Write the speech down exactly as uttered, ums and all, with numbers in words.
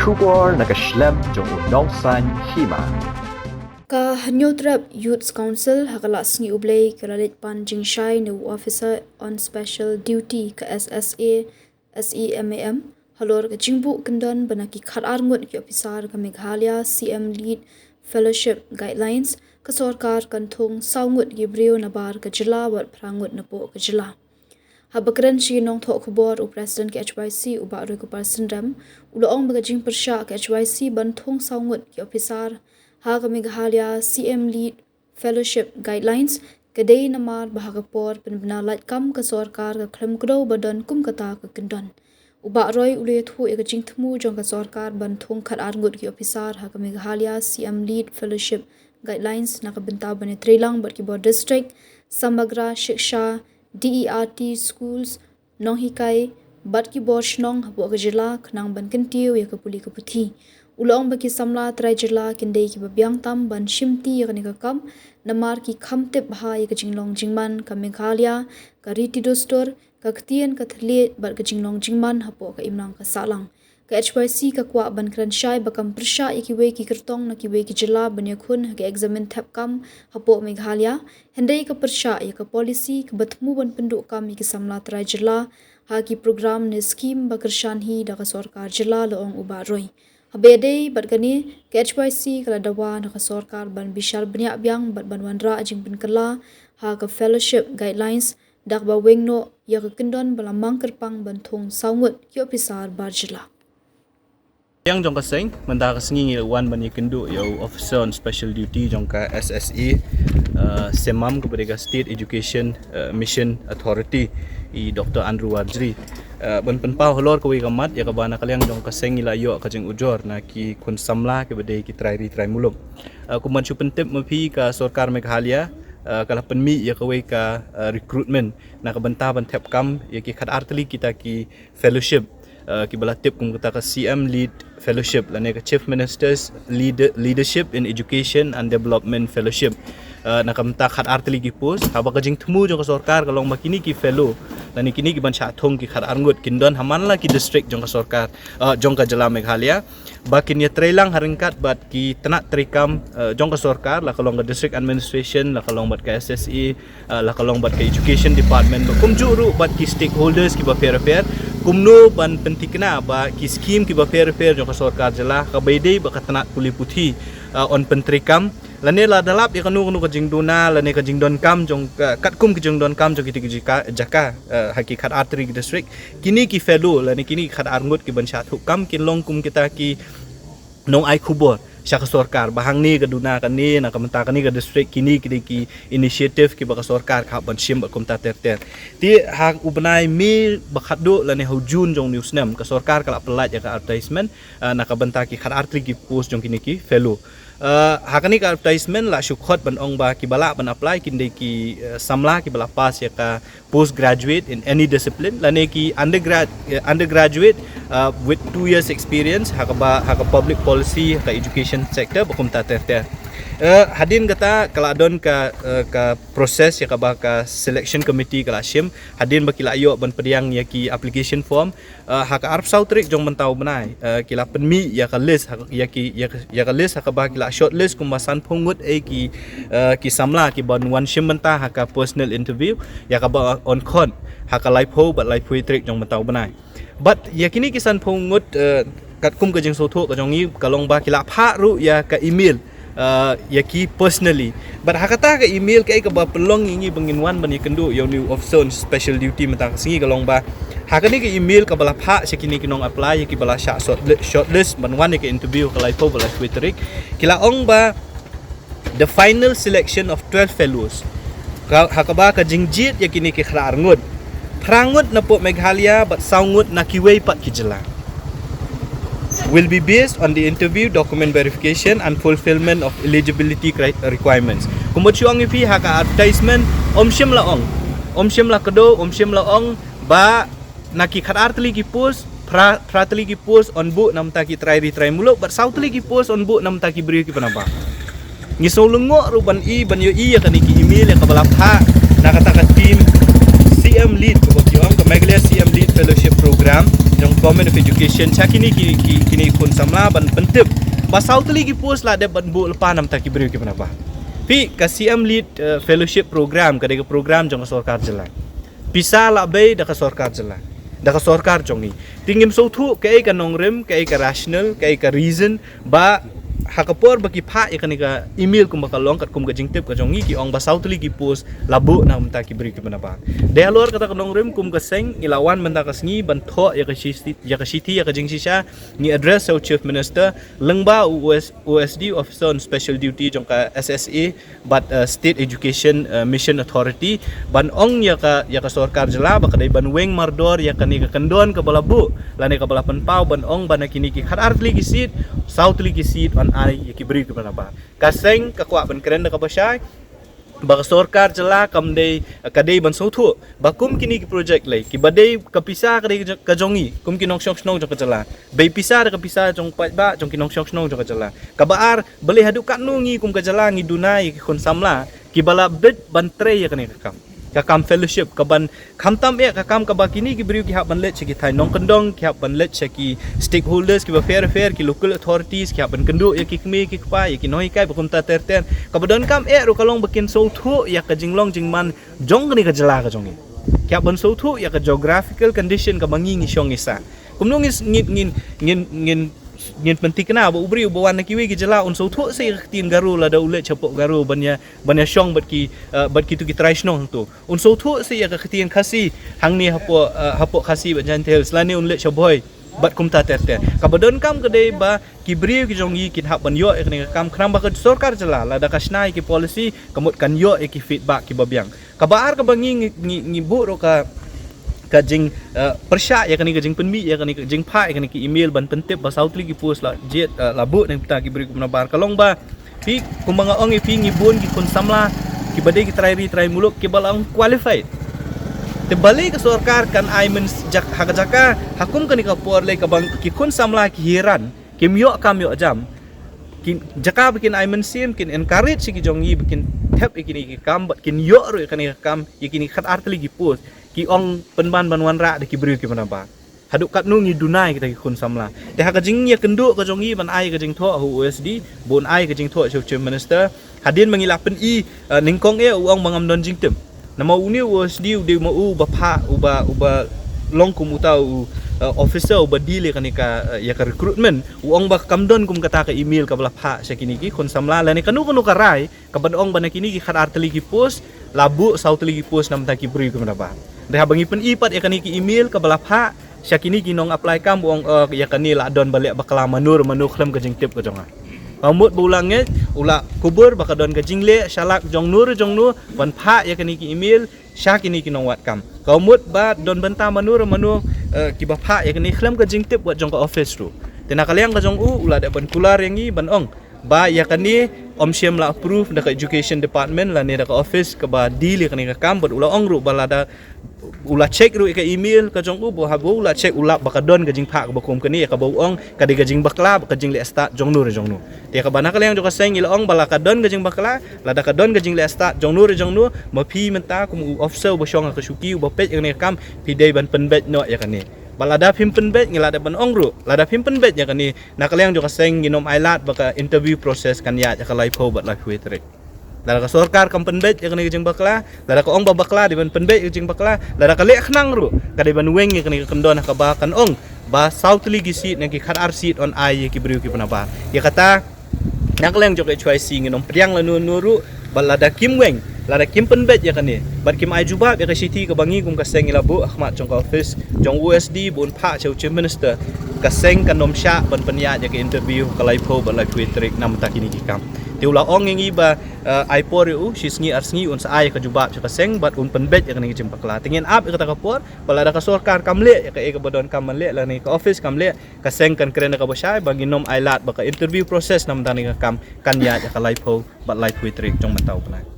Khubor na ka shlem jong u Nongsaiñ Hima. Ka Hynñiewtrep Youth Council ha ka la sngi U Blei ka la leit pan jingshai na u Officer on Special Duty ka S S A, S E M A M, halor ka jingbuh kyndon ba na ki khatar ngut ki officer ka Meghalaya C M Lead Fellowship Guidelines, ka sorkar kan thung saw ngut ki briew nabar ka jylla wat phra ngut napoh ka jylla. Haba kren sha ki nongthoh khubor u President ka H Y C u Bah Roy Kupar Synrem, u la ong ba ka jingpyrshah ka H Y C ban thung saw ngut ki officer ha ka Meghalaya C M Lead Fellowship Guidelines ka dei namar ba ha ka por pynbna lait kam ka sorkar ka khlem kdew ba don kum kata ka kyndon. U Bah Roy u la ïathuh ïa ka jingthmu jong ka sorkar ban thung khatar ngut ki officer ha ka Meghalaya C M Lead Fellowship Guidelines na ka bynta ban ïatreilang bad ki bor district, Samagra Shiksha, D E R T schools, nonghikai bad ki bor shnong hapoh ka jylla khnang ban kyntiew ïa ka pule ka puthi. U la ong ba ki samla trai jylla kin dei kiba biang tam ban shimti ïa kane ka kam namar ki kham tip bha ïa ka jinglong jingman ka Meghalaya, ka riti dustur, ka ktien ka thylliej bad ka jinglong jingman hapoh ka imlang ka sahlang. Ka H Y C ka kwah ban kren shai ba kam pyrshah ïa kiwei ki kyrtong na kiwei ki jylla ban ïakhun ha ka eksamin thep kam hapoh Meghalaya, hynrei ka pyrshah ïa ka policy kaba thmu ban pynduh kam ïa ki samla trai jylla ha ki program ne skim ba kyrshan hi da ka sorkar jylla, la ong u Bah Roy. Haba ïadei bad kane, ka H Y C ka la dawa na ka sorkar ban bishar bniah biang bad ban wanrah jingpynkylla ha ka fellowship guidelines da kaba weng noh ïa ka kyndon ba la mang kyrpang ban thung saw ngut ki officer bar jylla. Ïa jong ka seng, mynta ka sngi ngi la wan ban ïakynduh ïa u Officer on Special Duty jong ka S S A, uh, SEMAM, kaba dei ka State Education, uh, Mission Authority, i Doctor Andrew Warjri. Uh, ban pynpaw halor kawei ka mat ïa kaba na ka liang jong ka seng ngi la ïoh ka jingujor na ki khun samla kiba dei ki trai ri trai muluk. Uh, kumban shu pyntip ma phi, ka sorkar Meghalaya, uh, ka la pynmih ïa kawei ka, uh, recruitment na ka bynta ban thep kam ïa ki khatar tylli kita ki fellowship, uh, kiba la tip kum kata ka C M Lead Fellowship lane ka Chief Minister's Lead-, Leadership in Education and Development Fellowship. Uh, na ka bynta khatar tylli ki post, haba ka jingthmu jong ka sorkar ka long ba kine ki fellow lane kine kiban shah thung ki khatar ngut kin don ha man la ki district jong ka sorkar, uh, jong ka jylla Meghalaya, ba kin ïatreilang ha ryngkat bad ki tnat treikam, uh, jong ka sorkar, la ka long ka District Administration, la ka long bad ka S S A, uh, la ka long bad ka Education Department, bad kumjuh ruh bad ki stakeholders kiba pher pher, kumno ban pynthikna ba ki skim kiba pher pher jong ka sorkar jylla, kaba ïadei bad ka tnat pule puthi, uh, yn pyntreikam, lane lada lap ïa kano kano ka jingduna lane ka jingdonkam jong ka, katkum ka jingdonkam jong kita ki jaka, jaka, uh, ha ki khatar tylli ki district, kine ki fellow lane kine ki khatar ngut kiban shah thung kam kin long kum kita ki nongai khubor sha ka sorkar ba hangne ka duna kane, na ka bynta kane ka district, kine ki dei ki initiative kiba ka sorkar ka hap ban shim bad kumta ter ter. Te ha u bnai May ba khatduh lane ha u June jong une u snem, ka sorkar ka la pyllait ïa ka advertisement, uh, na ka bynta ki khatar tylli ki post jong kine ki fellow. Uh, ha kane ka advertisement la shu khot ban ong ba kiba lah ban apply kin dei ki, uh, samla kiba la pass ïa ka postgraduate in any discipline, lane ki undergrad-, uh, undergraduate, uh, with two years experience ha kaba, ha ka public policy, ha ka education sector, bad kumta ter ter. Uh, hadien kata ka la don ka, uh, ka process ïa kaba ka selection committee ka la shim, hadien ba ki la ïoh ban pdiang ïa ki application form, uh, ha ka arphew saw tarik jong mynta u bnai, uh, ki la pynmih ïa ka list, ha, ïa ki, ïa ka, ïa ka list ha kaba ki la shortlist kumba sanphew ngut, eh, ki, uh, ki samla kiban wan shim bynta ha ka personal interview, ïa kaba yn khot ha ka laiphew bad laiphew tarik jong mynta u bnai. Bad ïa kine ki sanphew ngut, uh, katkum ka jingsngewthuh ka jong ngi ka long ba ki la phah ruh ïa ka email, uh, ïa ki personally. Bad ha kata ka email kaei kaba pynlong ïa ngi ba ngin wan ban ïakynduh ïa une u Officer on Special Duty mynta ka sngi ka long ba ha kane ka email kaba la phah sha kine ki nong apply, ïa kiba la shah shortli-, shortlist ban wan ïa ka interview ha ka laiphew bad laiphew tarik, ki la ong ba the final selection of twelve fellows, ka, ha kaba ka jingjied ïa kine ki khatar ngut, phra ngut napoh Meghalaya bad saw ngut na kiwei pat ki jylla, will be based on the interview, document verification and fulfillment of eligibility cri-, requirements. Kumba shu ong ïa phi, ha ka advertisement ym shym la ong, ym shym la kdew, ym shym la ong ba na ki khatar tylli ki post, phra, phra tylli ki post yn buh na bynta ki trai ri trai muluk, bad saw tylli ki post yn buh na bynta ki briew kiba nabar. Ngi sngew lyngngoh ruh ban i, ban ïohi ïa kane ka email ïa kaba la phah na kata ka team C M Lead, kaba ki ong ka Meghalaya C M Lead Fellowship Program, jong Government of Education sha kine ki, ki, kine ki khun samla ban pyntip ba saw tylli ki post la dep ban buh lypa namar ki briew ki bnai ba. Phi, ka C M Lead, eh, Fellowship Program, ka dei ka program jong ka sorkar jylla. Pisa la bei da ka sorkar jylla, da ka sorkar jong ngi. Te ngim sngewthuh kaei ka nongrim, kaei ka rational, kaei ka reason ba ha ka por ba ki phah ïa kane ka email kumba ka long, katkum ka jingtip ka jong ngi, ki ong ba saw tylli ki post la buh namar ki briew ki bnai ba. Dei halor kata ka nongrim, kum ka seng ngi la wan mynta ka sngi ban thoh ïa ka shithi, ïa ka shithi, ïa ka jingshisha, ngi address ïa u Chief Minister lyngba u O S, O S D, Officer on Special Duty jong ka S S A, bad, eh, State Education, eh, Mission Authority, ban ong ïa ka, ïa ka sorkar jylla ba ka dei ban weng mardor ïa kane ka kyndon kaba la buh lane kaba la pynpaw, ban ong ba na kine ki khatar tylli ki seat, saw tylli ki seat yn ai ïa ki briew ki bnai ba. Ka seng ka kwah ban kren da kaba shai ba ka sorkar jylla kam dei, ka dei ban sngewthuh ba kum kine ki project lei, kiba dei ka pisa ka dei ka jong ngi kum ki nongshong shnong jong ka jylla. Bei pisa da ka pisa jong paidbah, jong ki nongshong shnong jong ka jylla. Kaba ar, balei haduh katno ngi kum ka jylla ngi duna ïa ki khun samla kiba la bit ban trei ïa kane ka kam, ka kam fellowship, ka ban khamtam eh ka kam kaba kine ki briew ki hap ban leit sha ki thaiñ nongkyndong, ki hap ban leit sha ki stakeholders kiba fair fair, ki local authorities, ki hap ban kynduh ïa ki kmie ki kpa, ïa ki nonghikai ba kumta ter ter. Kaba donkam eh ruh ka long ba kin sngewthuh ïa ka jinglong jingman jong kane ka jylla ka jong ngi. Ki hap ban sngewthuh ïa ka geographical condition kaba ngi ngi shong ngi sah. Kumno ngin, ngin, ngin, ngin, ngin, ngin pynthikna ba u briew ba wan na kiwei ki jylla un sngewthuh sa ïa ka ktien Garo lada u leit shapoh Garo ban ïa, ban ïa shong bad ki, eh, bad kitu ki trai shnong hangto. Un sngewthuh sa ïa ka ktien Khasi hangne hapoh, eh, hapoh Khasi bad Jaintia Hills, lane un leit sha Bhoi bad kumta ter ter. Kaba donkam ka dei ba ki briew ki jong ngi kin hap ban ïoh ïa kane ka kam, khnang ba ka sorkar jylla lada ka shna ïa ki policy, ka mut kan ïoh ïa ki feedback kiba biang. Kaba ar kaba ngi, ngi, ngi, ngi buh ruh ka, ka jing, eh, pyrshah ïa kane, ka jingpynmih ïa kane, ka jingphah ïa kane ka email ban pyntip ba saw tylli ki post la jied, eh, la buh namar ki briew ki bnai ba, ka long ba, phi, kumba nga ong ïa phi, ngi bun ki khun samla kiba dei ki trai ri trai muluk kiba la ong qualified. Te balei ka sorkar kan ai myn-, jak-, ha ka jaka ha kum kane ka por lei kaba ki khun samla ki hiran, kim ïoh kam ïoh jam. Ki, jaka ba kin ai mynsiem, kin encourage ïa ki jong ngi ba kin thep ïa kine ki kam bad kin ïoh ruh ïa kane ka kam, ïa kine khatar tylli ki post, ki ong pynban ban wanrah da ki briew ki bnai ba. Haduh katno ngi duna ïa kita ki khun samla. Te ha ka jingïakynduh ka jong ngi ban ai ka jingthoh ha u O S D, bun ai ka jingthoh sha u Chief Minister. Hadien ba ngi la pyni, eh, nyngkong eh u ong ba ngam don jingtim. Namar une u O S D u dei ma u ba phah, uba, uba long kum uta u, eh, officer uba deal ïa kane ka, eh, ïa ka recruitment. U ong ba kam don kum kata ka email kaba la phah sha kine ki khun samla lane kano kano ka rai kaban ong ba na kine ki khatar tylli ki post la buh saw tylli ki post namar ki briew ki bnai ba. Te haba ngi pyni pat ïa kane ka email kaba la phah sha kine ki nong apply kam, u ong, eh, ïa kane la don ba leh bakla mano re mano khlem ka jingtip ka jong nga. Ka mut ba u la ngeit, u la kubur ba ka don ka jingleh shalak jong no re jong no ban phah ïa kane ka email sha kine ki nongwad kam. Ka mut ba don bynta mano re mano, eh, kiba phah ïa kane khlem ka jingtip wat jong ka office ruh. Te na ka liang ka jong u, u la dep ban kular ïa ngi ban ong ba ïa kane ym shym la approve da ka education department lane da ka office kaba deal ïa kane ka kam, bad u la ong ruh ba lada u la check ruh ïa ka email ka jong u, ba haba u la check u lap ba ka don ka jingphah kaba kum kane, ïa kaba u ong ka dei ka jingbakla bad ka jingleh stad jong no re jong no. Te kaba na ka liang jong ka seng ngi la ong ba la ka don ka jingbakla, lada ka don ka jingleh stad jong no re jong no, ma phi mynta kum u officer uba shong ha ka shuki uba peit ïa kane ka kam, phi dei ban pynbeit noh ïa kane. Ba lada phim pynbeit, ngi la dep ban ong ruh, lada phim pynbeit ïa kane, na ka liang jong ka seng ngin ym ailad ba ka interview process kan ïaid ha ka laiphew bad laiphew wei tarik. Lada ka sorkar kam pynbeit ïa kane ka jingbakla, lada ka ong ba bakla, dei ban pynbeit ïa ka jingbakla, lada ka leh khnang ruh ka dei ban weng ïa kane ka kyndon ha kaba kan ong ba saw tylli ki seat na ki khatar seat yn ai ïa ki briew ki bnai ba. Ïa kata, na ka liang jong ka H Y C ngin ym pdiang lano lano ruh, bad lada kim weng, lada kim pynbeit ïa kane, bad kim ai jubab ïa ka shithi kaba ngi kum ka seng ngi la buh ha khmat jong ka office jong U S D ba un phah sha u Chief Minister, ka seng kan ym shah ban pynïaid ïa ka interview ha ka laiphew bad laiphew wei tarik namar kine ki kam. Te u la ong ïa ngi ba, eh, ai por ïa u shi sngi ar sngi, un sa ai ïa ka jubab sha ka seng bad un pynbeit ïa kane ka jingbakla. Te ngin ap ïa kata ka por, bad lada ka sorkar kam leh ïa kaei kaba donkam ban leh lane ka office kam leh, ka seng kan kren da kaba shai ba ngin ym ailad ba ka interview process namar kane ka kam kan ïaid ha ka laiphew bad laiphew wei tarik jong mynta u bnai.